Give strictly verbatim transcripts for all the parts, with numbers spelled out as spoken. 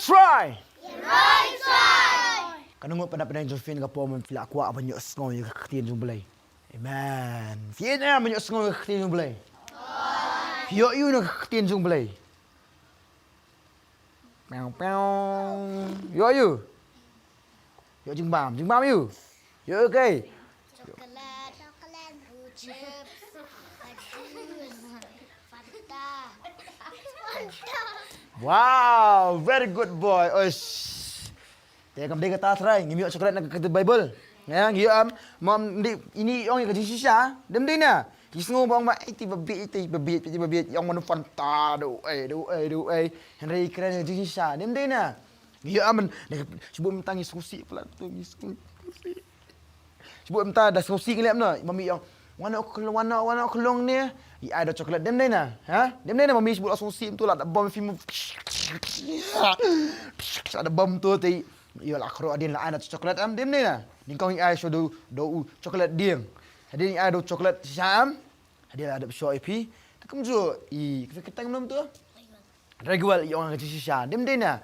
Try. Ka nongot pynda pynda jong phi ka por, phi la kwah ban ïohsngew ïa ka ktien jong Blei. Amen. Phi ïeit ne em ban ïohsngew ïa ka ktien jong Blei? Phi ïoh ïa u na ka ktien jong Blei? Pew pew. Ïoh ïa u? Ïoh jingbam, jingbam ïa u? Ïoh, okay. Chocolate. Chocolate. Chips. Juice. Fanta. Fanta. Wow, very good boy. Oish. Te kam dei kata trai, ngim ïoh chocolate na ka Bible. Ya, ngi ïoh am, mam di ini ong ïa ka jingshisha. Dem dei na. Ki sngew ba ong ba, "Ei, te ba bieit, te ba bieit, te ba bieit." Ong man Fanta, do, ei, do, ei, do, ei. Hynrei kren ïa ka jingshisha. Dem dei na. Ngi ïoh am, ne, shu buh mynta ngi sngewsih pla tu, ngi sngewsih. Shu buh mynta da sngewsih ngi lem no. Mami ong, "Wan noh khlong, wan noh, wan noh khlong ne." Ïa ai da chocolate, dem dei na. Ha? Dem dei na mami, shu buh la sngewsih mynta la da bom film. La da bom tu te. Ïa la khro adin la ai da chocolate am, dem dei na. Nyngkong ïa ai shu do, do u chocolate dieng. Hadien ïa ai do chocolate shisha am. Hadien la da shoh ïa phi. Te kumjuh i, ka phi kyrteng nom tu? Regular, i ong ka jingshisha. Dem dei na.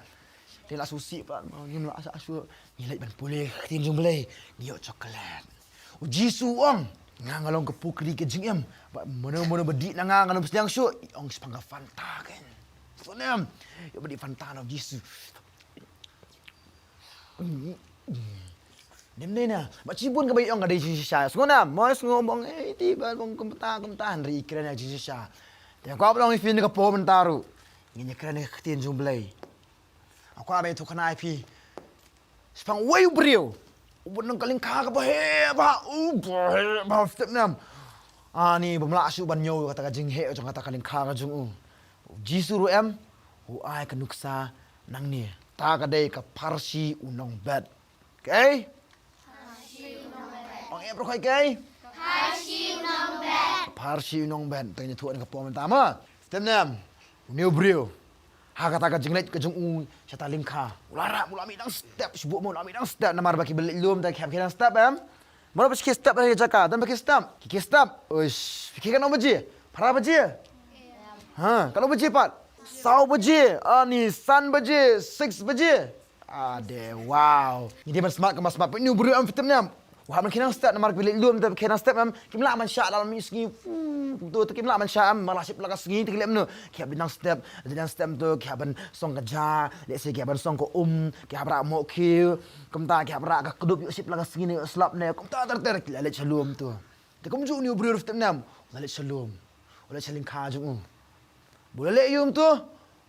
Te la sngewsih pat, ma ngim lah sa shu. Ngi leit ban pule ka ktien jong Blei. Ngi ïoh chocolate. U Jisu u ong, "Nga nga long ka pukri ka jingim. Ba mano mano ba dih na nga, nga nym sliang shuh." I ong shaphang ka Fanta kan. So nem. Ïoh ba dih Fanta na u Jisu. Dem dei na. Ba shibun kaba ïoh ka dei jingshisha. Sngew na. Mo sngew bong, eh, ti ba bong kumta kumta, hynrei i kren ïa jingshisha. Te kwah ba long ïa phi na ka por mynta ruh. Ngin ïa kren ïa ka ktien jong Blei. Kwah ba ïathuh khana ïa phi. Shaphang uwei u briew. U bun nang ka lyngkha kaba heh bha, u ba heh bha, step nem. Ani bym lah shuh ban ñiew kata ka jingheh jong kata ka lyngkha ka jong u. U Jisu ruh em, u ai ka nuksa nangne. Ta ka dei ka pharshi u nongbet. Kaei? Ong eh baroh kaei? Pharshi u nongbet. Pharshi u nongbet. Te ngin ïathuh ha ka por mynta mo. Step nem. Une u briew. Ha kata ka jingleit ka jong u sha ta lyngkha. U la rah, u la mih dang step, shu buh mo, u la mih dang step, namar ba kiba leit lum te ki hap ki dang step em. Mano ba ki step ha ka jaka, don ba ki step. Ki ki step. Uish, ki katno baje? Phra baje? Ha, katno baje pat? Saw baje, ani san baje, six baje. Ade, wow. Ngi dei ban smat, ka ban smat. Pynïoh briew em, phi tip ne em. Wah, man ki nang step, namar ki leit lum te ki nang step em. Kim lah ban shah lada mih sngi. Hmm, kumto te kim lah ban shah em. Mar la shipla ka sngi te ki leh kumno? Ki hap nang step, nang step to ki hap ban song ka ja, lehse ki hap ban song ka um, ki hap rah mohkhiew. Kumta ki hap rah ka kdup, ïoh shipla ka sngi ne ïoh slap ne. Kumta ter ter ki la leit sha lum to. Te kumjuh une u briew, phi tip ne em. U la leit sha lum. U la leit sha lyngkha jong u. Ba u la leh ïa u to,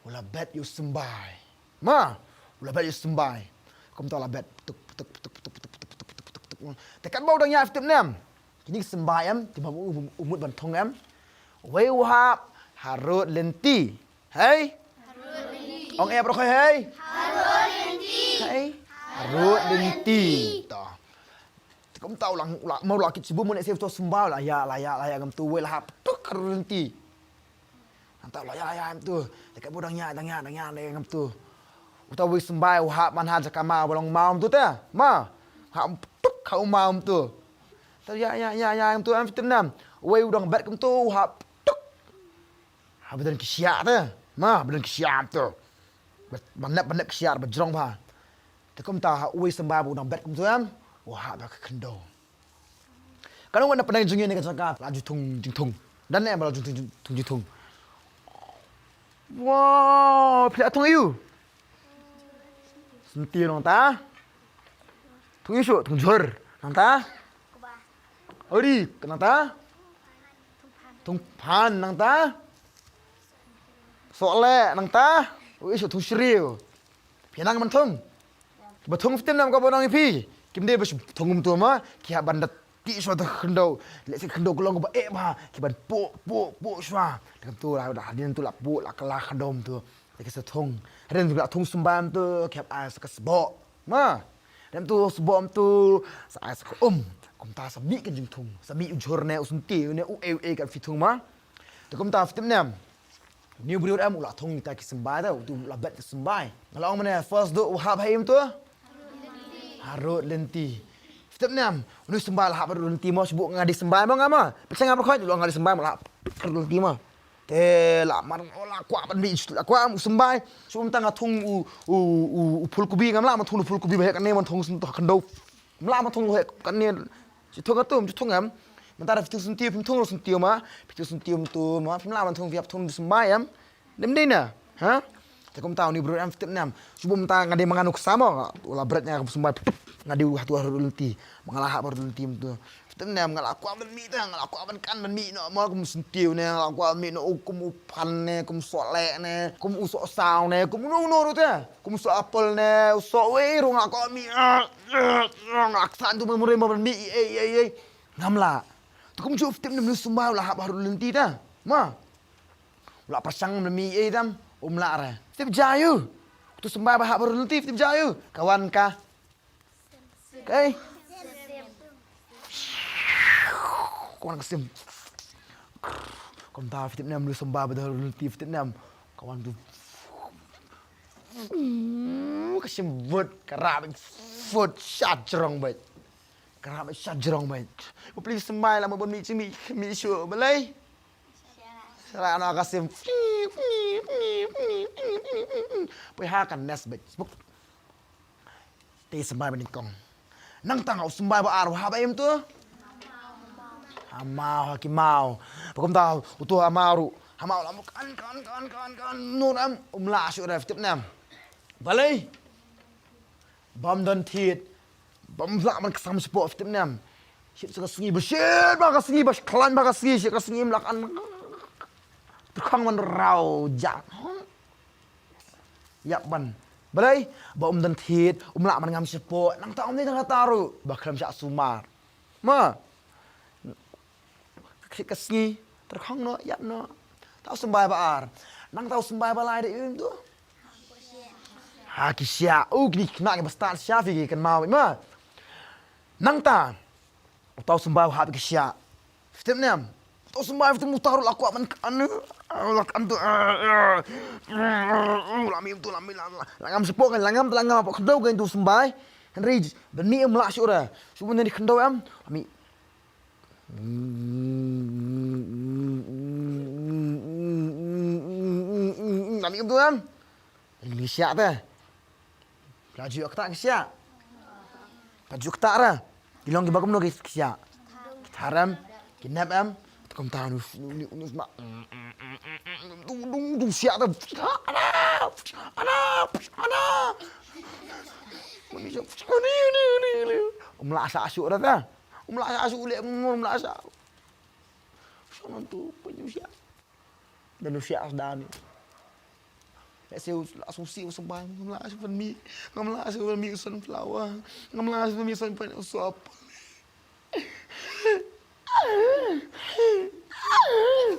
u la bet ïa u symbai. Ma, u la bet ïa u symbai. Kumta u la bet, tuk, tuk, tuk. Te katba u dang ïaid, phi tip ne em. Kine ki symbai em, te ma u, u mut ban thung em. Uwei u hap harud lynti. Hei? Ong eh baroh kaei, hei? Harud lynti. Hei? Harud lynti. To. Te kumta u la, u la, ma u la kit shibun, mane sef to symbai, u la ïaid, la ïaid, la ïaid ngam to, uwei la hap tuk harud lynti. Nangta u la ïaid, la ïaid ngam to. Te katba u dang ïaid, dang ïaid, dang ïaid, dang ïaid ngam to. Uta uwei symbai u hap man ha jaka maw ba long maw ngam to te. Ma. Hap tuk ha u maw ngam to. Te ïaid, ïaid, ïaid, ïaid ngam to, em, phi tip ne em. Uwei u dang bet ngam to, u hap tuk. Ha ba don ki shiah te. Ma, ba don ki shiah ngam to. Ba, ba nep, ba nep ki shiah ba jrong bha. Te kumta ha uwei symbai ba u dang bet kumto em, u hap ha ka khyndew. Ka nongot na pdeng jong ngi ne ka jaka, la ju thung jingthung. Don ne em ba la ju thung jing, thung jingthung? Wow, phi la thung ïa u? Senti nangta. Thung ïa u shuh, thung jhur. Nangta. Ori, nangta. Thung phan nangta. Soh leh nangta. Ui shuh thung shriew. Phi nang ban thung. Ba thung phi tip ne em kaba nang ïa phi. Kim dei ba shu thung kumto ma. Ki hap ban da tih shuwa ta khyndew. Lehse khyndew ka long kaba eh bha. Ki ban puh, puh, puh shuwa. Te kumto la, la hadien to la puh, la kylla khyndew kumto. Te ki sa thung. Hadien to la thung symbai kumto. Ki hap ai sa ka sboh. Ma. Hadien to sboh kumto. Sa ai sa ka um. Kumta sa mih ka jingthung. Sa mih u jhur ne u senti ne u ei u ei ka phi thung ma. Te kumta phi tip ne em. Une u briew em u la thung kita ki symbai te, u la bet ki symbai. Nga la ong mane first doh u hap ha i kumto? Harud lynti. Phi tip ne em, une u symbai la hap harud lynti mo, shu buh nga dei symbai mo nga mo. Pyrshang nga pyrkhat, u la ong nga dei symbai mo, la hap harud lynti mo. Te la mar, la kwah ban mih, la kwah u symbai. Shu mynta nga thung u, u, u, u phulkubi, ngam lah ban thung u phulkubi ba heh kane ban thung syn to khyndew. Ngam lah ban thung heh kane. Shu thung ka tum, shu thung em. Mynta da phi thung syntiew, phim thung syntiew ma. Phi thung syntiew tu ma, phim lah ban thung, phi hap thung symbai em. Dem dei na, ha? Te kumta uni briew em, phi tip nem. Shu bun mynta nga dei ma nga nuksa mo, u la bret nga kum symbai. Nga dei u hatu haru lynti. Ma nga la hap haru lynti mynta. Phi tip nem, nga la kwah ban mih ta, nga la kwah ban kan ban mih noh mo kum syntiew ne, nga la kwah ban mih noh u kum u phan ne, kum soh leh ne, kum u soh saw ne, kum uno uno ruh te, kum u soh apple ne, u soh wei ruh nga la kwah ban mih. Nga la ksan tu ban murei mo ban mih, ei, ei, ei. Ngam lah. Tu kumjuh phi tip nem, u symbai u la hap haru lynti ta. Ma. U la pyrshang ban mih ei tam, um lah re. Phi tip jia ïa u. Utu u symbai ba hap haru lynti, phi tip jia ïa u. Ka wan ka. Ka ei? Ka wan ka sim. Kumta phi tip nem, u symbai ba haru lynti, phi tip nem. Ka wan tu. Ka sim vut, ka rah beit vut, sha jrong beit. Ka rah beit sha jrong beit. U pli symbai la mo ban mih jingmih, mih shuh balei. Shala na ka sim. Poi ha ka nest beit. Te symbai ba nyngkong. Nangta u symbai ba ar u hap ha ei mynta? Ha maw, ha ki maw. Ba kumta utu ha maw ruh. Ha maw la mut kan, kan, kan, kan, kan. Nur em, um lah shuh re, phi tip nem. Balei? Bym don thied. Bym lah ban ksam shapoh, phi tip nem. Shit sa ka sngi, ba shit ba ka sngi, ba khlaiñ ba ka sngi, shit ka sngi em lah kan. Tyrkhong ban raw jam. Ïap ban. Balei? Ba um don thied, um lah ban ngam shapoh. Nangta um dei nangta ruh. Ba khlem shah sumar. Ma. Ka sngi, tyrkhong noh, ïap noh. Te u symbai ba ar. Nangta u symbai ba lai dei ïa u tu. Ha ki shiah. U kine khynnah kiba stad shiah phi ki kynmaw beit ma. Nangta. Uta u symbai u hap ki shiah. Phi tip nem. Uta u symbai phi tip uta ruh la kwah ban kan. La kan tu. La mih tu, la mih, la, la, la ngam shapoh kan, la ngam, la ngam hapoh khyndew kan tu symbai. Hynrei ban mih em lah shuh re. Shu ban mih khyndew em. La mih. Nga mih kumtu em. Ngi shiah te. Ka ju ktah ki shiah. Ka ju ktah ra. Ki long kiba kumno ki shiah. Ki tharem. Ki nep em. Te kumta nu nu nu sma. Dung dung dung shiah te. Ana. Ana. Ana. Mani shiah. Mani ni ni ni. Um lah sa shuh ra te. Um lah sa shuh leh, um lah sa. Shuh nang tu pynju shiah. Dan u shiah sdang ni. Lehse u la sngewsih u symbai, ngam lah shuh ban mih, ngam lah shuh ban mih u sunflower, ngam lah shuh ban mih u sunflower, u sop.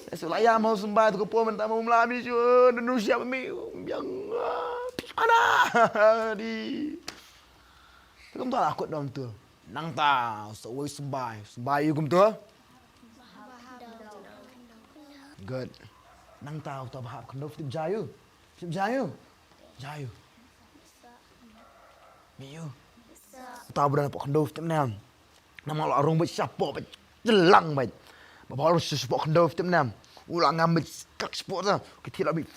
Lehse u la ïam ha u symbai tu ka por mynta ma um lah mih shuh, dan u shiah ban mih, biang. Ana. Di. Te kumta la kut dom tu. Nangta sa uwei u symbai, symbai ïa u kumtu. Good. Nangta uta ba hap khyndew, phi tip jia ïa u. Phi tip jia ïa u. Jia ïa u. Mih ïa u. Uta ba don hapoh khyndew, phi tip ne em. Namar la rung beit shapoh beit. Jylliew beit. Ba ba rung shapoh khyndew, phi tip ne em. U la ngam beit kak shapoh ta. Ki thied la mih.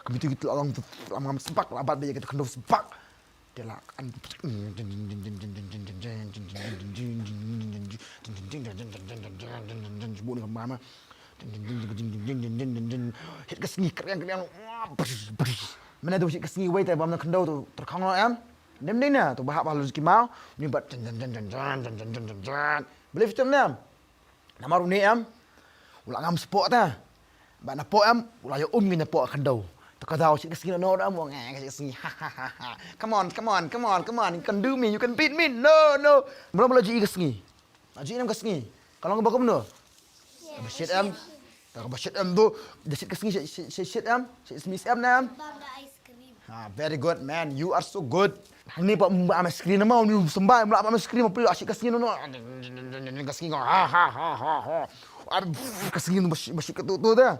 Ka mih tu ki la long tu la ngam sbak, la bat beit ïa ka khyndew sbak. Te la kan. Bun ka mama. Hit ka sngi kriang kriang. Mane tu hit ka sngi wei te bam na khyndew tu tyrkhong noh em. Dem dei na tu ba hap ha lus ki maw. Ni bat. Balei phi tip ne em. Namar une em. U la ngam shapoh ta. Ba napoh em u la ïa um ngi napoh khyndew. Te ka daw shit ka sngi noh em u ngi ka shit ka sngi. Ha ha ha ha. Come on, come on, come on, come on. You can do me, you can beat me. No, no. Mula mula ju i ka sngi. Aju inem ka sngi. Ka long ba kumno? Ka ba shit em. Ka ba shit em tu. Da shit ka sngi shit shit shit em. Shit smis em na em. Bam da ice cream. Ah, very good man. You are so good. Ni ba ba am screen ma ni sembah mula ba am screen pli shit ka sngi no no. Ka sngi ha ha ha ha ha. Ka sngi ba shit ka tu tu da.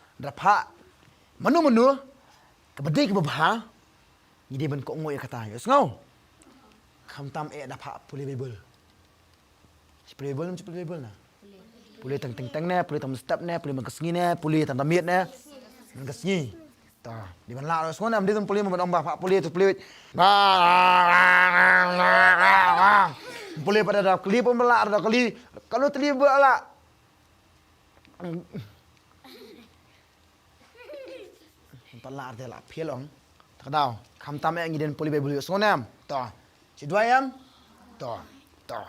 da phah mano mano kaba dei kaba bha, ngi dei ban kohnguh ïa kata, ïohsngew. Khamtam eh da phah pule Baibl. Shi pule Baibl, shi pule Baibl na. Pule tang teng teng ne, pule tang step ne, pule man ka sngi ne, pule tang da miet ne. Man ka sngi. Ta, dei ban lah, ïohsngew ne em, dei ban pule, ban ong ba phah pule, tu pule. Pule pat da kali, pun ba lah da kali. Kano tylli ba lah. Pat lah te lah phial ong. Ta ka daw, khamtam eh ngi dei ban pule Baibl, ïohsngew ne em. To. Shi duwai em. To. To.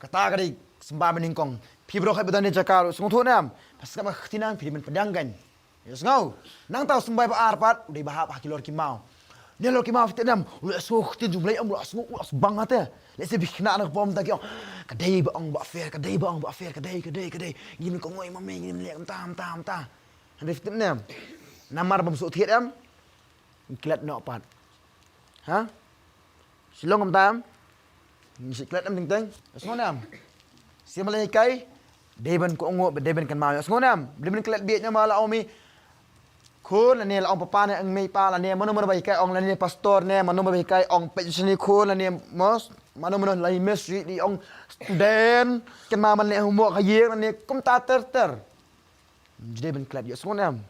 Kata ka dei symbai ba nyngkong. Phi baroh haba don ne jaka ruh sngewthuh ne em. Ba sngap ka ktien, phi dei ban pdiang kan. Ïohsngew. Nangta u symbai ba ar pat u dei ba hap ha ki lor ki maw. Ne lor ki maw, phi tip ne em, u la sngew ka ktien jong u Blei em, u la sngew, u la sbang hate. Lehse phi khynnah na ka por mynta ki ong, ka dei ba ong ba fair, ka dei ba ong ba fair, ka dei, ka dei, ka dei. Ngim kohnguh ïa ma mei, ngim leh kumta, kumta, kumta. Hynrei phi tip ne em, namar bym sngewthuh em, ngi klet noh pat. Ha? Shi long kumta em? Ngi shu klet em teng teng? Ïohsngew ne em? Shi ma lei kai, dei ban kohnguh, dei ban kynmaw, ïohsngew ne em? Dei ban klet bieit ne em, la ong mei khun, lane la ong papa ne, ong mei pa, lane mano mano ba hikai ong, lane pastor ne, mano mano ba hikai ong, peit shane khun, lane mos, mano mano, lane miss, ri, ri ong student, kynmaw ban leh homework ha ïing, lane kumta ter ter. Dei ban klet, ïohsngew ne em?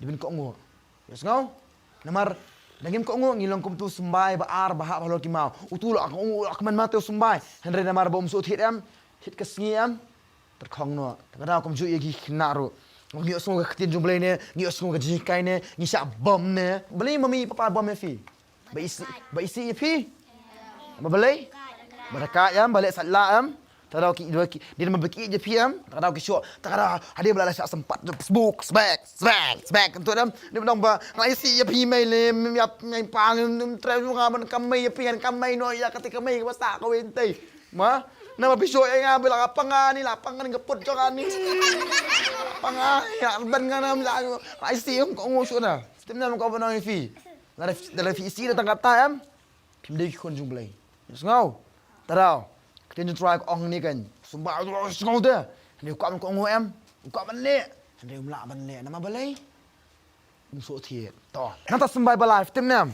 Dei ban kohnguh. Ïohsngew? Namar da ngim kohnguh, ngi long kum utu u symbai ba ar ba hap halor ki maw. Utu u la kohnguh, u la kmen ma te u symbai. Hynrei namar ba um sngewthuh em, thied ka sngi em, pyrkhong noh. Ta ka daw kumjuh ïa ki khynnah ruh. Ngi ïohsngew ka ktien jong u Blei ne, ngi ïohsngew ka jinghikai ne, ngi shah bom ne. Balei mami papa bom ïa phi? Ba isih, ba isih ïa phi? Ba balei? Ba da ka em, ba leh sat la em. Ta ka daw ki, ki, dei namar ba ki ïeit ïa phi em. Ta ka daw ki shu, ta ka daw hadien ba la shah sympat, sbuk, sbek, sbek, sbek. Kumta em. Dei namar ba nga isih ïa phi mei lem, ïa mei pa, ngam treh nga ban kam mei ïa phi, ngan kam mei noh ïa kata ka mei kaba sah kawei. Te ma, namar phi shu ïa nga ba la pang nga ni, la pang nga ni ka put jong nga ni. La pang nga, ïa ban nga na, la isih em, kohnguh shuh na. Stem na ko ba nong ïa phi. Lada, lada phi isih da tang kata em, phim dei ki khun jong u Blei. Ïohsngew. Ta daw. Ka ktien jong u Trai ka ong hangne kan. Symbai, ïohsngew te. Hynrei u kwah ban kohnguh em, u kwah ban leh, hynrei um lah ban leh. Namar balei? Um sngewthuh. To. Nangta symbai ba lai, phi tip ne em?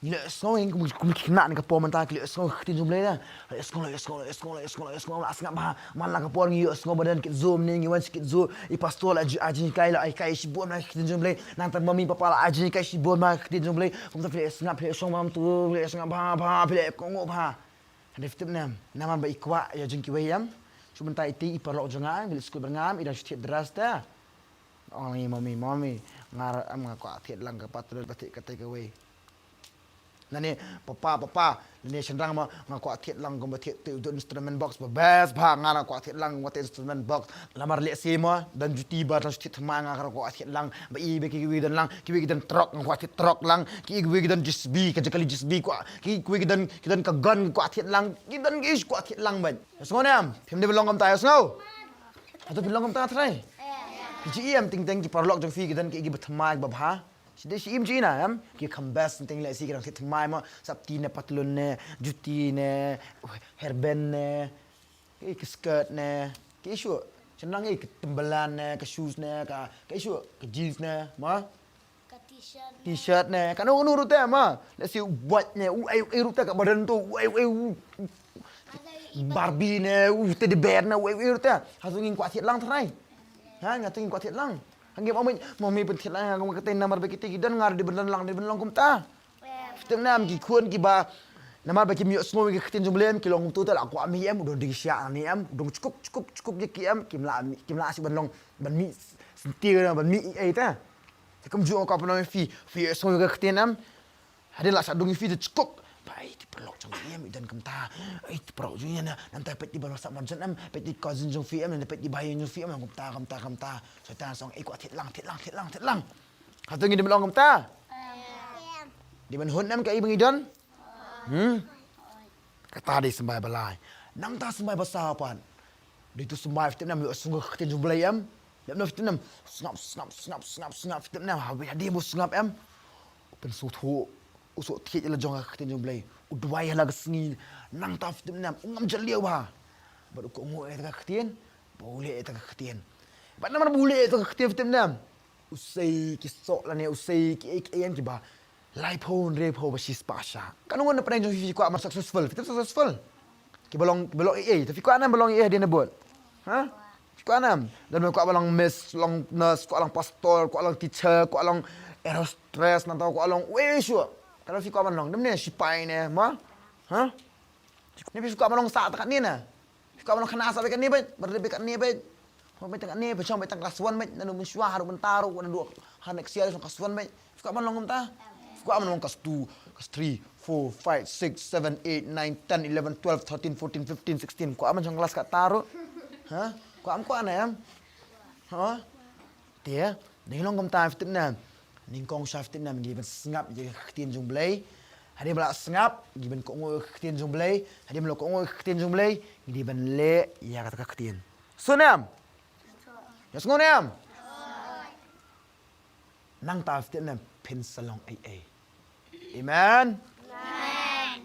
Ngi la ïohsngew, kum, kum ki khynnah na ka por mynta ki la ïohsngew ka ktien jong u Blei na. La ïohsngew, la ïohsngew, la ïohsngew, la ïohsngew, la sngap bha. Man la ka por ngi ïohsngew ba don kit Zoom ne, ngi wan sha kit Zoom, i pastor la ju ai jinghikai, la ai hikai shibun bha ka ktien jong u Blei. Nangta mami papa la ai jinghikai shibun bha ka ktien jong u Blei. Kumta phi la sngap, phi la ïohsngew bha, phi la sngap bha bha, phi la kohnguh bha. Hynrei phi tip ne em, namar ba i kwah ïa jong kiwei em. Shu mynta iti i paralok jong nga, ngi la skul bad nga em, i dang shu thied dress te. Ong ïa mami, mami, nga ruh em nga kwah thied lang ka patlun ba thied katei kawei. Lane papa, papa, lane shynrang ma, nga kwah thied lang kumba thied te u don instrument box ba best bha, nga ruh kwah thied lang kumba te instrument box. Namar lehse ma don juti ba dang shu thied thymmai, nga ruh kwah thied lang. Ba i ba kiwei ki don lang, kiwei ki don truck, nga kwah thied truck lang. Kiwei ki don J C B, ka jingkali J C B kwah. Ki, kiwei ki don, ki don ka gun, kwah thied lang. Ki don ki ish kwah thied lang ban. Ïohsngew ne em? Phim dei ban long kumta, ïohsngew? Hato phi long kumta trai? Phi ju i em teng teng ki paralok jong phi ki don ki, ki ba thymmai ba bha? Shi dei shi im ju i na em? Ki kham best teng teng lehse ki dang thied thymmai ma, sopti ne, patlun ne, juti ne, hairband ne, ki, ki skirt ne, ki shu. Shynrang ki, ki Timberland ne, ka shoes ne, ka, ki shu, ka jeans ne ma. Ka t-shirt ne. T-shirt ne, kano kano ruh te ma. Lehse u bike ne, u ai u ai ruh te, ka badan to, u ai u ai u Barbie ne, u teddy bear ne, u ai u ai ruh te. Hato ngin kwah thied lang trai? Ha, nga to ngin kwah thied lang. Hangne ma mei, ma mei pynthied lang, nga kum katei namar ba kitei ki don, nga ruh dei ban don lang, dei ban long kumta. Phi tip ne em ki khun kiba, namar ba kim ïohsngew ïa ka ktien jong u Blei em, ki long kumto te, la kwah mei em, u don ding sha ne em, u don chukuk chukuk chukuk ïa ki em, kim lah, kim lah shuh ban long, ban mih syntiew, ban mih ei ei te. Te kumjuh nga kwah pynlong ïa phi, phi ïohsngew ïa ka ktien em. Hadien la shah dung ïa phi te chukuk. Ba, ei, te paralok jong phi em, i don kumta. Ei, te paralok jong ngi na, nangta peit te ba la sah marjan em, peit te cousin jong phi em, nangta peit te ba ïa jong phi em, kumta, kumta, kumta. Soitan song, ei, kwah thied lang, thied lang, thied lang, thied lang. Hato ngi dei ban long kumta? Dei ban hun em kaei ba ngi don? Hmm? Kata dei symbai ba lai. Nangta symbai ba saw pat. Dei tu symbai phi tip ne em, ïohsngew ka ktien jong u Blei em. Lem na phi tip ne em, sngap, sngap, sngap, sngap, sngap, phi tip ne em, ha, hadien ba u sngap em, u pynsngewthuh, u sngewthuh ïa la jong ka ktien jong u Blei. U duwai ha la ka sngi, nangta phi tip ne em, u ngam jylliew bha. Bad u kohnguh ïa ka ktien, ba u leh ïa ka ktien. Bad namar ba u leh ïa ka ktien, phi tip ne em, u sei ki soh lane u sei ki ei ki ei em kiba laiphew hynriewphew ba shispah shah. Katno ngut na pdeng jong phi ki kwah ban successful? Phi tip successful? Kiba long, kiba long ei ei, te phi kwah ne em ba long ei ei hadien na bud? Ha? Phi kwah ne em? Don ba kwah ba long miss, long nurse, kwah long pastor, kwah long teacher, kwah long aerostewardess, nangta kwah long wei shuh. Katno phi kwah ban long? Dei ne shipai ne, ma? Ha? Ne phi kwah ban long sah ta katne ne? Phi kwah ban long khynnah sah beit katne beit, ba rit beit katne beit. Hooid beit tang katne, phi shong beit tang class one beit, naduh mynshuwa haduh mynta ruh, naduh ha next year shong class one beit. Phi kwah ban long kumta? Phi kwah ban long class two, class three, four, five, six, seven, eight, nine, ten, eleven, twelve, thirteen, fourteen, fifteen, sixteen. Kwah ban shong class kata ruh? Ha? Kwah, em kwah ne em? Ha? Te, dei long kumta, phi tip ne em? Nyngkong sha, phi tip ne em, ngi dei ban sngap ïa ka ktien jong U Blei. Hadien ba la sngap, ngi dei ban kohnguh ïa ka ktien jong U Blei. Hadien ba la kohnguh ïa ka ktien jong U Blei, ngi dei ban leh ïa kata ka ktien. Sngew ne em? Ïa sngew ne em? Nangta, phi tip ne em, phin sa long ei ei. Amen.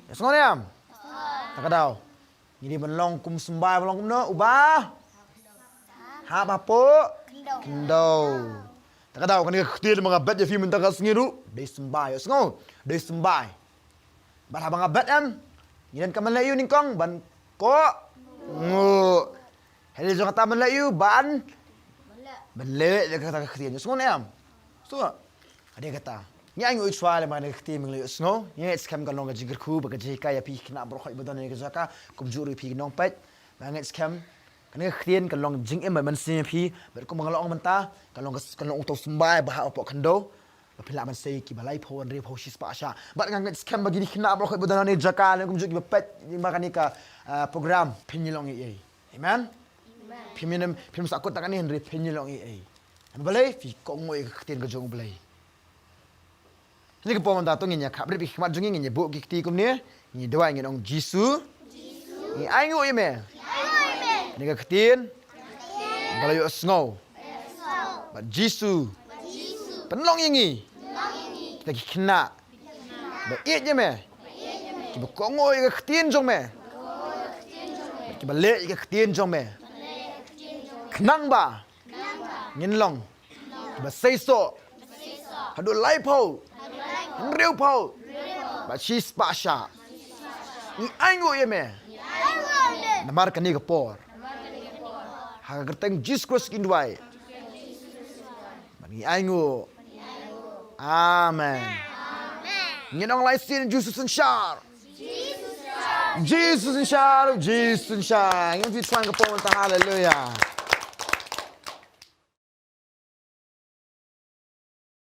Ïa sngew ne em? Ta ka daw ngi dei ban long kum symbai, ban long kumno? Uba hap hapoh khyndew. Ta ka daw kane ka ktien ba nga bet ïa phi mynta ka sngi ruh, dei symbai, ïa sngew, dei symbai. Bad haba nga bet em, ngi donkam ban leh aïu nyngkong? Ban kohnguh. Hadien jong kata ban leh aïu? Ban, ban leh ïa kata ka ktien, ïa sngew ne em? Sngew. Hadien kata, ngi ainguh shuwa lem bad kane ka ktien ba ngi la ïohsngew. Ngi ngeit skhem kan long ka jingkyrkhu bad ka jinghikai ïa phi ki khynnah baroh ba don ha kane ka jaka, kumjuh ruh ïa phi ki nongpeit. Ba ngi ngeit skhem kane ka ktien kan long jingim bad mynsiem ïa phi, bad kumba nga la ong mynta, kan long ka, kan long uto u symbai ba hap hapoh khyndew. Ba phin lah ban sei kiba laiphew, hynriewphew, shispah shah. Bad nga ngeit skhem ba kine ki khynnah baroh ba don ha kane ka jaka, lane kumjuh kiba peit ïa kane ka, ah, program, phin ïa long ei ei. Amen. Phim ïa, phim sah kut ta kane, hynrei phin ïa long ei ei. Namar balei? Phi kohnguh ïa ka ktien ka jong U Blei. Kane ka por mynta to ngin ïa khapbrip ïa ki khmat jong ngi, ngin ïa buh ki kti kumne, ngin ïa duwai, ngin ong, Jisu, ngi ainguh ïa me. Kane ka ktien ba la ïohsngew. Bad Jisu, pynlong ïa ngi kita ki khynnah ba ïeit ïa me, kiba kohnguh ïa ka ktien jong me, kiba leh ïa ka ktien jong me, khnang ba ngin long kiba seisoh haduh laiphew, hynriewphew, bad shispah shah. Ngi ainguh ïa me namar kane ka por. Ha ka kyrteng Jisu Khrist ngi duwai bad ngi ainguh. Amen. Ngin ong lai sien, Jisu synshar. Jisu synshar, Jisu synshar. Ngin ong phi shuwa ka por mynta, haleluya.